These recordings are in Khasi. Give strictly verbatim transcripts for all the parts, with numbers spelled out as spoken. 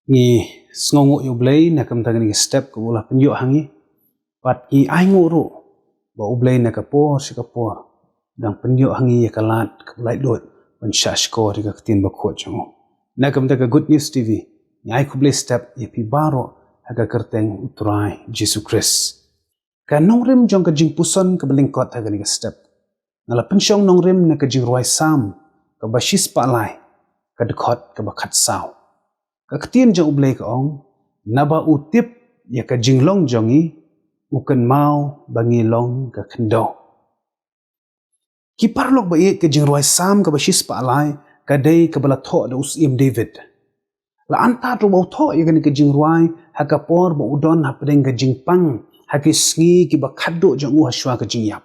Ngi sngewnguh ïa U Blei na ka bynta kane ka step kaba u la pynïoh ha ngi. Bad ngi ainguh ruh ba U Blei na ka por sha ka por u dang pynïoh ha ngi ïa ka lad kaba laitluid ban shahshkor ïa ka ktien bakhuid jong u. Na ka bynta ka Good News T V, ngi ai khublei step ïa phi baroh ha ka kyrteng U Trai Jisu Khrist. Ka nongrim jong ka jingpuson kaba lyngkot ha kane ka step, nga la pynshong nongrim na ka jingrwai Salm kaba shispah lai, ka dkhot kaba khatsaw. Ka ktien jong U Blei ka ong, naba u tip ïa ka jinglong jong ngi, u kynmaw ba ngi long ka khyndew. Ki paralok ba ïeit, ka jingrwai Salm kaba shispah lai ka dei kaba la thoh da u Syiem David. La antad ruh ba u thoh ïa kane ka jingrwai ha ka por ba u don hapdeng ka jingpang ha ki sngi kiba khatduh jong u hashwa ka jingïap.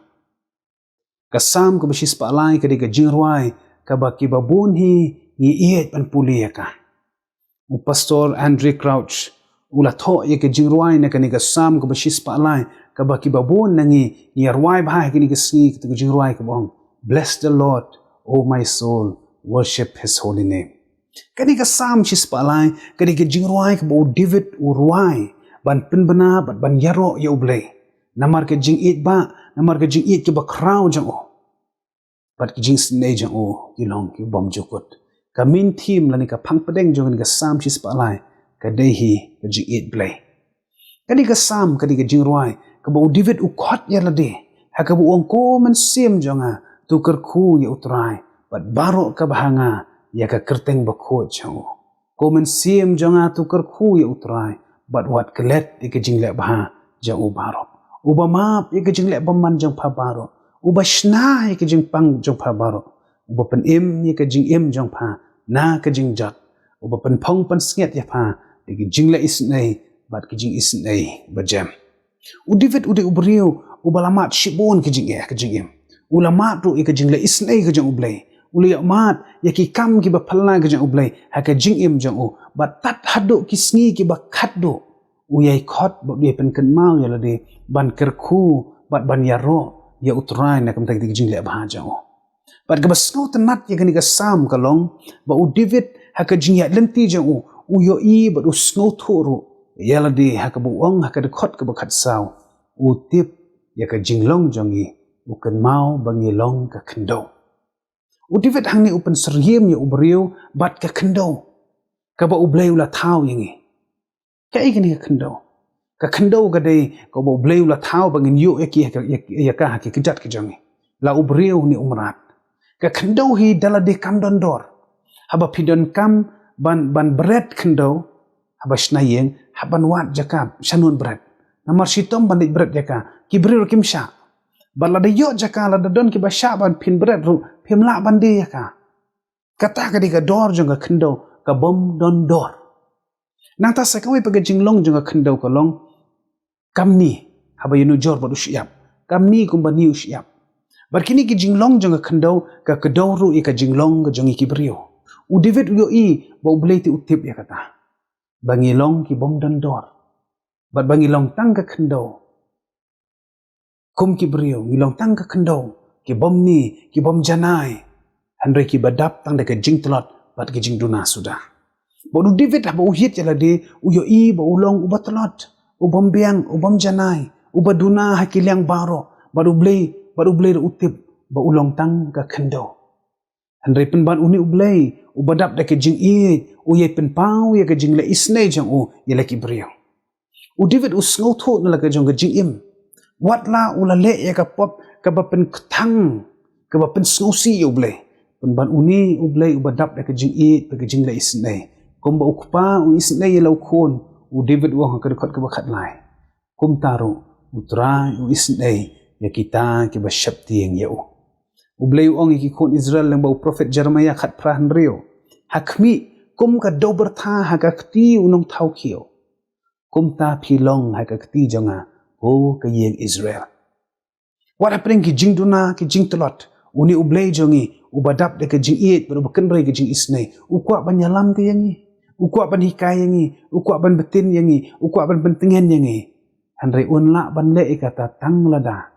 Ka Salm kaba shispah lai ka dei ka jingrwai kaba kiba bun hi ngi ïeit ban pule ïa ka. U Pastor Andraé Crouch u la thoh ïa ka jingrwai na kane ka Salm kaba shispah lai kaba kiba bun na ngi ngi rwai bha ha kine ki sngi, kata ka jingrwai kaba ong, Bless the Lord, O my soul, worship his holy name. Kane ka Salm shispah lai ka dei ka jingrwai kaba u David u rwai ban pynbna bad ban ïaroh ïa U Blei namar ka jingïeit ba, namar ka jingïeit kaba khraw jong u. Bad ki jingisynei jong u ki long ki bymjukut. Ka main theme lane ka phang pdeng jong kane ka Salm shispah lai ka dei hi ka jingïeit Blei. Kane ka Salm ka dei ka jingrwai kaba u David u khot ïa lade ha kaba u ong, ko mynsiem jong nga, to kyrkhu ïa U Trai, bad baroh kaba ha nga ïa ka kyrteng bakhuid jong u. Ko mynsiem jong nga, to kyrkhu ïa U Trai bad wat klet ïa ka jingleh bha jong u baroh. Uba map ïa ka jingleh bymman jong pha baroh, uba shna ïa ka jingpang jong pha baroh, uba pynim ïa ka jingim jong pha na ka jingjot, uba pynphong pynsngiat ïa pha da ka jingleh isynei bad ka jingisynei bajem. U David u dei u briew uba la mad shibun ka jingeh, ka jingim. U la mad ruh ïa ka jingleh isynei ka jong U Blei. U la ïa mad ïa ki kam kiba phylla ka jong U Blei ha ka jingim jong u. Bad tad haduh ki sngi kiba khatduh u ïai khot bad u ïai pynkynmaw ïa lade ban kyrkhu bad ban ïaroh ïa U Trai na ka bynta ka jingleh bha jong u. Bad kaba sngewtynnat ïa kane ka Salm ka long ba u David ha ka jingïaid lynti jong u, u ïohi bad u sngewthuh ruh ïa lade ha kaba u ong ha ka dkhot kaba khatsaw, u tip ïa ka jinglong jong ngi, u kynmaw ba ngi long ka khyndew. U David hangne u pynsyriem ïa u briew bad ka khyndew kaba U Blei u la thaw ïa ngi. Kaei kane ka khyndew? Ka khyndew ka dei kaba U Blei u la thaw ba ngin ïoh ïa ki, ïa, ïa ka ha ki kjat ki jong ngi, la u briew ne u mrad. Ka khyndew hi da lade kam don dor. Haba phi donkam ban, ban bret khyndew, haba shna ïing, hap ban wad jaka shanun bret. Namar shitom ban leit bret jaka, ki briew ruh kim shah. Bad lada ïoh jaka, lada don kiba shah ban phin bret ruh, phim lah ban die ïa ka. Kata ka dei ka dor jong ka khyndew ka bym don dor. Nangta sa kawei pat ka jinglong jong ka khyndew ka long kamni haba ïanujor bad u shyiap, kamni kumba ni u shyiap. Bad kine ki jinglong jong ka khyndew ka kdew ruh ïa ka jinglong ka jong ngi ki briew. U David u ïohi ba U Blei te u tip ïa kata, ba ngi long ki bym don dor bad ba ngi long tang ka khyndew. Kum ki briew ngi long tang ka khyndew, ki bym ni, ki bym janai, hynrei kiba dap tang da ka jingtlot bad ka jingduna suda. Bad u David haba u hiat ïa lade u ïohi ba u long uba tlot, u bym biang, u bym janai, uba duna ha ki liang baroh, bad U Blei, bad U Blei ruh u tip ba u long tang ka khyndew. Hynrei pynban une U Blei uba dap da ka jingïeit u ïai pynpaw ïa ka jingleh isynei jong u ïa la ki briew. U David u sngewthuh na la ka jong ka jingim, wat la u la leh ïa ka pop kaba pynkthang, kaba pynsngewsih ïa U Blei. Pynban une U Blei uba dap da ka jingïeit bad ka jingleh isynei. Kumba u kpa u isynei ïa la u khun, u David u ong ha ka dkhot kaba khatlai, kumta ruh U Trai u isynei ïa kita kiba sheptieng ïa u. U Blei u ong ïa ki khun Israel lyngba u prophet Jeremiah khatphra hynriew, ha khmih, kum ka dewbyrtha ha ka kti u nongthaw khiew, kumta phi long ha ka kti jong nga, ko ka ïing Israel. Wat hapdeng ki jingduna, ki jingtlot, une U Blei jong ngi uba dap da ka jingïeit bad uba kynrei ka jingisynei, u kwah ban ïalam te ïa ngi, u kwah ban hikai ïa ngi, u kwah ban btin ïa ngi, u kwah ban pyntngen ïa ngi. Hynrei un lah ban leh ïa kata tang lada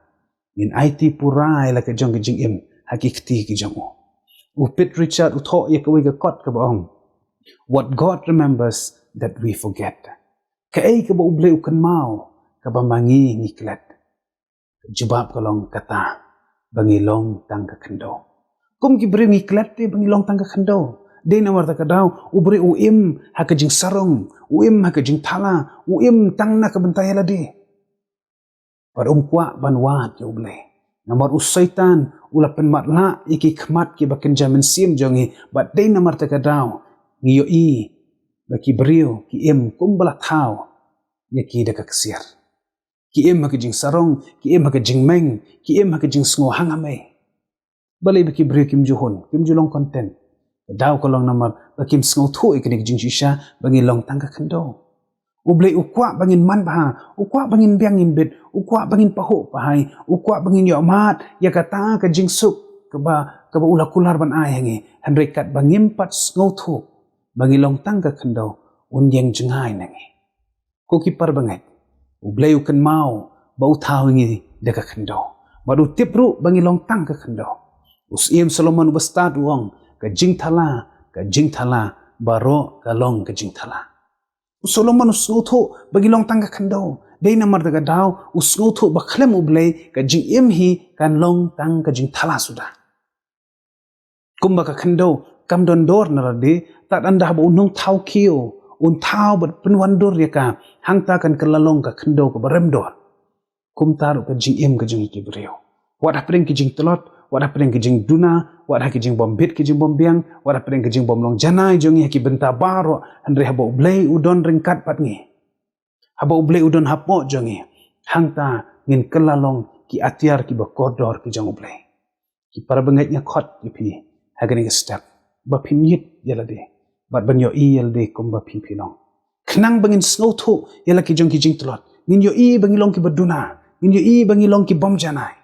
ngin aiti pura ïa la ka jong ka jingim ha ki kti ki jong u. U Pete Richard u thoh ïa kawei ka kot kaba ong, what God remembers that we forget. Kaei kaba U Blei u kynmaw, kaba ma ngi ngi klet. Jubab ka long kata, ba ngi long tang ka khyndew. Kum ki briew ngi klet te ba ngi long tang ka khyndew. Dei namar kata ka daw, u briew u im ha ka jingsarong, u im ha ka jingthala, u im tang na ka bynta ïa lade. Bad um kwah ban wad ïa U Blei. Namar u Soitan u la pynmatlah ïa ki khmat kiba kynja mynsiem jong ngi, bad dei namar kata ka daw, ngi ïohi ba ki briew ki im kumba la thaw ïa ki da ka ksiar. Ki im ha ka jingsarong, ki im ha ka jingmeng, ki im ha ka jingsngew hangne. Balei ba ki briew kim ju hun, kim ju long content? Ka daw ka long namar ba kim sngewthuh ïa kane ka jingshisha, ba ngi long tang ka khyndew. U Blei u kwah ba ngin manbha, u kwah ba ngin biang ngin bit, u kwah ba ngin pahuh pahai, u kwah ba ngin ïohmad ïa kata ka jingsuk kaba, kaba u la kular ban ai ha ngi. Hynrei katba ngim pat sngewthuh ba ngi long tang ka khyndew, un ïeng jngai na ngi. Ko ki para bangeit, U Blei u kynmaw ba u thaw ïa ngi da ka khyndew, bad u tip ruh ba ngi long tang ka khyndew. U Syiem Solomon uba stad u ong, ka jingthala, ka jingthala, baroh ka long ka jingthala. U Solomon u sngewthuh ba ngi long tang ka khyndew. Dei namar kata ka daw, u sngewthuh ba khlem U Blei ka jingim hi kan long tang ka jingthala suda. Kumba ka khyndew kam don dor na lade, tad haduh ba u nongthaw khiew un thaw bad pynwandur ïa ka, hangta kan kylla long ka khyndew kaba rem dor. Kumta ruh ka jingim ka jong ki briew, wat hapdeng ki jingtlot, wat hapdeng ki jingduna, wat ha ki jingbym bit ki jingbym biang, wat hapdeng ki jingbym long janai jong ngi ha ki bynta baroh, hynrei haba U Blei u don ryngkat bad ngi, haba U Blei u don hapoh jong ngi, hangta ngin kylla long ki atiar kiba kordor ki jong U Blei. Ki para bangeit, nga khot ïa phi ha kane ka step ba phin ïit ïa lade bad ban ïohi ïa lade kumba phi phi long. Khnang ba ngin sngewthuh ïa la ki jong ki jingtlot, ngin ïohi ba ngi long kiba duna, ngin ïohi ba ngi long ki bym janai.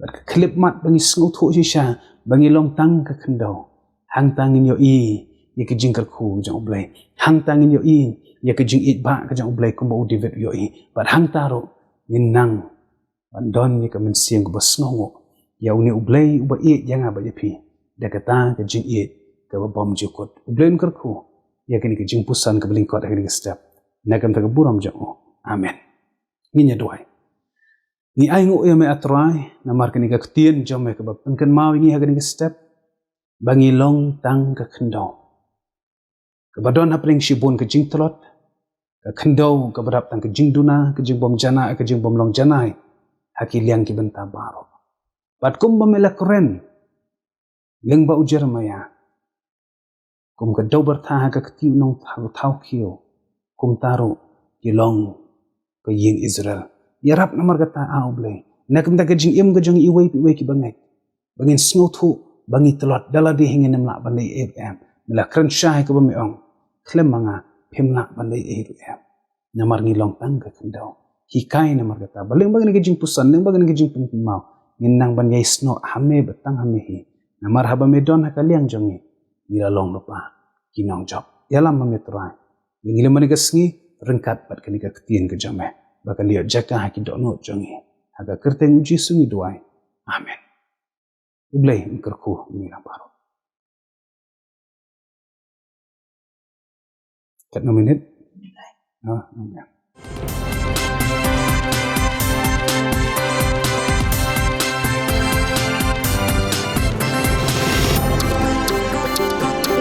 Bad ka khyllipmat ba ngi sngewthuh shisha ba ngi long tang ka khyndew, hangta ngin ïohi ïa ka jingkyrkhu jong U Blei. Hangta ngin ïohi ïa ka jingïeit ba ka jong U Blei kumba u David u ïohi. Bad hangta ruh ngin nang ban don ïa ka mynsiem kaba sngewnguh ïa une U Blei uba ïeit ïa nga bad ïa phi da kata ka jingïeit kaba bymjukut. U Blei un kyrkhu ïa kane ka jingpuson kaba lyngkot ha kane ka step, na ka bynta ka burom jong u. Amen. Ngin ïa duwai. Ngi ainguh ïa me, A Trai, namar kane ka ktien jong me kaba pynkynmaw ïa ngi ha kane ka step ba ngi long tang ka khyndew kaba don hapdeng shibun ka jingtlot, ka khyndew kaba dap tang ka jingduna, ka jingbym janai, ka jingbym long janai ha ki liang ki bynta baroh. Bad kumba me la kren lyngba u Jeremaïah, kum ka dew byrtha ha ka kti u nongthaw, thaw khiew, kumta ruh ki long ka ïing Israel. Ïarap namar kata, A U Blei, na ka bynta ka jingim ka jong iwei pa iwei ki bangeit, ba ngin sngewthuh ba ngi tlot, da lade hi ngin ym lah ban leh ei ruh em. Me la kren shai kaba me ong, khlem ma nga phim lah ban leh ei ruh em. Namar ngi long tang ka khyndew. Hikai namar kata ba lyngba kane ka jingpuson, lyngba kane ka jingpynkynmaw, ngin nang ban ïai snoh ha me bad tang ha me hi. Namar haba me don ha ka liang jong ngi, ngi la long lypa ki nongjop. Ïalam ma me, Trai, ïa ngi lem ha kane ka sngi, ryngkat bad kane ka ktien ka jong me, ba kan ïoh jaka ha ki dohnud jong ngi. Ha ka kyrteng U Jisu ngi duwai. Amen. U Blei un kyrkhu ïa ngi lang baroh. Katno minit? Ah, amen.